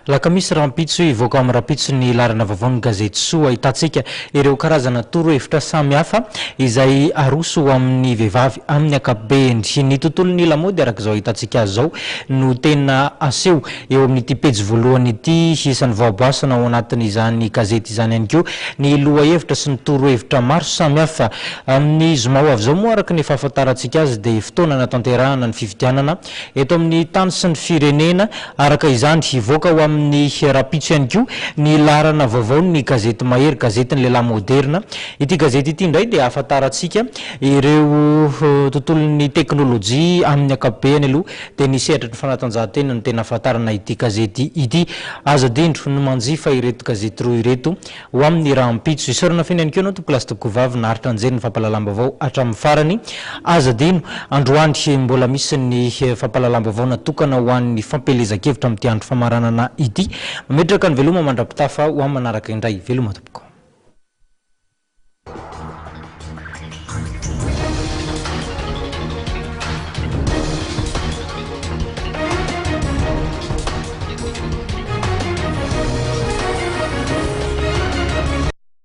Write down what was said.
Alakamisy rahampitso, hivoaka amin'ny rahampitso ny laharana vaovaon'ny gazety Soa. Ahitantsika ireo karazana torohevitra samihafa izay aroso ho amin'ny vehivavy amin'ny ankapobeny. Ny tontolon'ny lamaody araka izao ahitantsika azy izao no tena aseho eo amin'ity pejy voalohany ity. Isan'ny voaboasana ao anatin'izany gazety izany ihany koa ny lohahevitra sy ny torohevitra maro samihafa. Amin'ny zoma ho avy izao moa araka ny fahafantarantsika azy dia fotoana hanatanterahana ny fifidianana eto amin'ny tany sy ny firenena. Araka izany, hivoaka ho amin'ny rahampitso ihany koa ny laharana vaovaon'ny gazety Mahery, gazetin'ny lehilahy maoderina. Ity gazety ity indray dia ahafantarantsika ireo tontolon'ny teknolojia amin'ny ankapobeny aloha dia ny sehatry ny fanatanjahantena no tena ahafantarana ity gazety ity. Aza adino ny manjifa ireto gazety roa ireto Ho amin'ny rahampitso. Isaorana feno ihany koa ianao tompokolahy sy tompokovavy naharitra nijery ny fampahalalam-baovao hatramin'ny farany. Aza adino, androany mbola misy ny fampahalalam-baovao natokana ho an'ny fampielezan-kevitra amin'ity andro famaranana ity. Mametraka ny veloma mandra-pitafa ho amin'ny manaraka indray. Veloma tompoko.